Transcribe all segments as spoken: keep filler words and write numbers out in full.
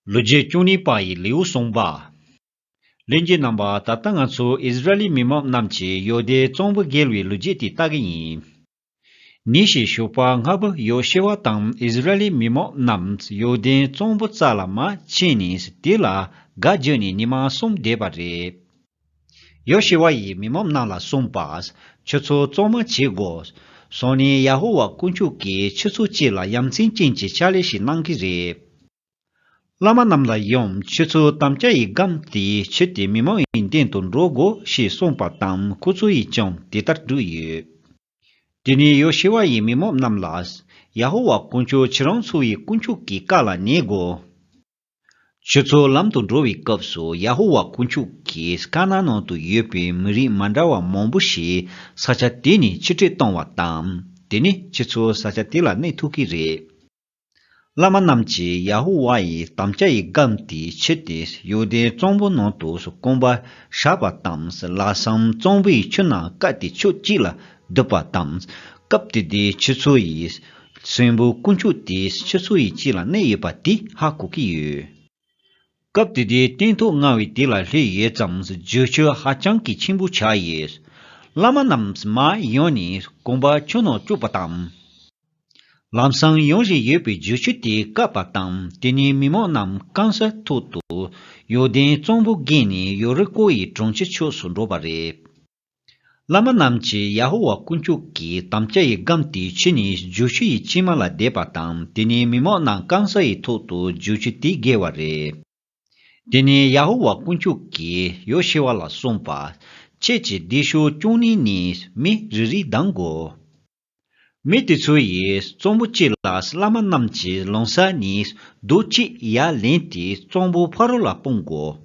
ལོ་རྒྱུས་བཅུ་གཉིས་པ་ཡི་ལེའུ་གསུངས་པ། ལྷན་རྒྱས་རྣམ་པ། ད་ལྟ་ང་ཚོ་ཨིསི་ར་ཨེལ་མི་མང་རྣམས་ཀྱིས་ཡོར་དན་གཙང་པོ་བརྒལ་བའི་ལོ་རྒྱུས་དེ་ལྟ་གི་ཡིན། ཉིན་ཞིག་ཞོགས་པ་སྔ་པོ་ཡོ་ཤེ་བ་དང་ཨིསི་ར་ཨེལ་མི་མང་རྣམས་ཡོར་དན་གཙང་པོ་རྩ་ལ་མར་ཕྱིན་ནས་དེ་ལ་སྒར་བརྒྱབ་ནས་ཉི་མ་གསུམ་བསྡད་པ་རེད། ཡོ་ཤེ་བ་ཡིས་མི་མང་རྣམས་ལ་གསུངས་པ། ཁྱོད་ཚོ་གཙང་མ་བྱེད་དགོས། སང་ཉིན་ཡ་ཧོ་ཝཱ་དཀོན་མཆོག་གིས་ཁྱོད་ཚོའི་ཆེད་ལ་ཡ་མཚན་ཅན་གྱི་ཕྱག་ལས་ཤིག་གནང་གི་རེད། བླ་མ་རྣམས་ལ་ཡང་ཁྱོད་ཚོ་དམ་བཅའ་ཡི་སྒམ་དེ་ཁྱེར་ཏེ་མི་མང་ཡི་མདུན་དུ་འགྲོ་དགོས་ཞེས་གསུངས་པ་དང་ཁོ་ཚོ་ཡིས་ཀྱང་དེ་ལྟར་བསྒྲུབས་ཡོད། དེ་ནས་ཡོ་ཤེ་བ་ཡིས་མི་མང་རྣམས་ལ། ཡ་ཧོ་ཝཱ་དཀོན་མཆོག་ཁྱེད་རང་ཚོ་ཡི་དཀོན་མཆོག་གི་བཀའ་ལ་ཉན་དགོས། ཁྱོད་ཚོ་ལམ་དུ་འགྲོ་བའི་སྐབས་སུ་ཡ་ཧོ་ཝཱ་དཀོན་མཆོག་གིས་ཀ་ན་ན་ནང་དུ་ཡོད་པའི་མི་རིགས་མ་འདྲ་བ་མང་པོ་ཞིག་ས་ཆ་དེ་ནས་ཕྱིར་སྤྲད་བཏང་བ་དང་། དེ་ནས་ཁྱེད་ཚོ་ས་ཆ་དེ་ལ་གནས་ཐུབ་ཀྱི་རེད། བླ་མ་རྣམས་ཀྱིས་ཡ་ཧོ་ཝཱ་ཡི་དམ་བཅའ་ཡི་སྒམ་དེ་ཁྱེར་ཏེ་ཡོར་དན་གཙང་པོའི་ནང་དུ་རྐང་པ་བཞག་པ་དང་། ལམ་སེང་གཙང་པོའི་ཆུ་རྣམས་བཀག་སྟེ་ཕྱོགས་གཅིག་ལ་བསྡུས་པ་དང་། སྐབས་དེ་དུས་ཁྱེད་ཚོ་ཡི་གསོན་པོ་དཀོན་མཆོག་དེ་ཁྱེད་ཚོ་ཡི་རྗེས་ལ་གནས་ཡོད་པ་དེ་ཧ་གོ་གི་ཡོད། སྐབས་དེ་དུས་སྟོན་ཐོག་ལྔ་པའི་དེ་ལ་སླེབས་ཡོད་ཙང་རྫུ་འཕྲུལ་ཧ་ཅང་གི་ཆེན་པོ་ཆགས་ཡོད། བླ་མ་རྣམས་མར་ཡོང་ནས་རྐང་པ་ཆུ་ནང་བཅུག་པ་དང་། ལམ་སེང་ཡོང་བཞིན་ཡོད་པའི་རྫུ་འཕྲུལ་དེ་བཀག་པ་དང་། དེ་ནས་མི་མང་རྣམས་སྐམ་སའི་ཐོག་ཏུ་ཡོར་དན་གཙང་པོ་བརྒལ་ནས་ཡེ་རི་ཀོ་ཡི་གྲོང་ཁྱེར་ཕྱོགས་སུ་འགྲོ་བ་རེད། བླ་མ་རྣམས་ཀྱིས་ཡ་ཧོ་ཝཱ་དཀོན་མཆོག་གི་དམ་བཅའ་ཡི་སྒམ་དེའི་ཕྱི་ནས་རྫུ་འཕྲུལ་ཡི་ཕྱེ་མར་ལ་བསྡད་པ་དང་། དེ་ནས་མི་མང་རྣམས་སྐམ་སའི་ཐོག་ཏུ་རྫུ་འཕྲུལ་དེ་བརྒལ་བ་རེད། དེ་ནས་ཡ་ཧོ་ཝཱ་དཀོན་མཆོག་གིས་ཡོ་ཤེ་བ་ལ་གསུངས་པ། ཁྱེད་ཀྱིས་སྡེ་ཤོག་བཅུ་གཉིས་ནས་མི་རེ་རེ་བདམས་དགོས། མི་དེ་ཚོ་ཡིས་གཙང་པོ་གཅིག་ལ་བླ་མ་རྣམས་ཀྱིས་ལངས་ས་ནས་རྡོ་གཅིག་ཡར་ལེན་ཏེ་གཙང་པོ་ཕ་རོལ་ལ་སྤུངས་དགོས།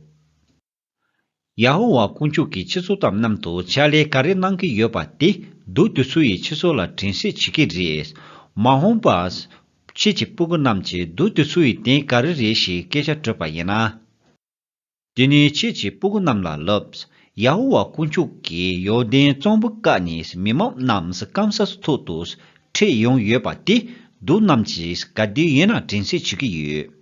ཡ་ཧོ་ཝཱ་དཀོན་མཆོག་གིས་ཁྱེད་ཚོ་དང་མཉམ་དུ་ཕྱག་ལས་ག་རེ་གནང་གི་ཡོད་པ་དེ་རྡོ་དེ་ཚོ་ཡིས་ཁྱེད་ཚོ་ལ་དྲན་གསོ་བྱེད་ཀྱི་རེད། མ་འོངས་པར་ཁྱེད་ཀྱི་སྤུ་གུ་རྣམས་ཀྱིས་རྡོ་དེ་ཚོ་ཡི་དོན་ག་རེ་རེད་ཞེས་སྐད་ཆ་དྲིས་པ་ཡིན་ན། དེ་ནས་ཁྱེད་ཀྱིས་སྤུ་གུ་རྣམས་ལ་ལབ། ཡ་ཧོ་ཝཱ་དཀོན་མཆོག་གིས་ཡོར་དན་གཙང་པོ་བཀག་ནས་མི་མང་རྣམས་སྐམ་སའི་ཐོག་ཏུ་ཁྲིད་ཡོང་ཡོད་པ་དེ་རྡོ་རྣམས་ཀྱིས་ག་དུས་ཡིན་ན་དྲན་གསོ་བྱེད་ཀྱི་ཡོད།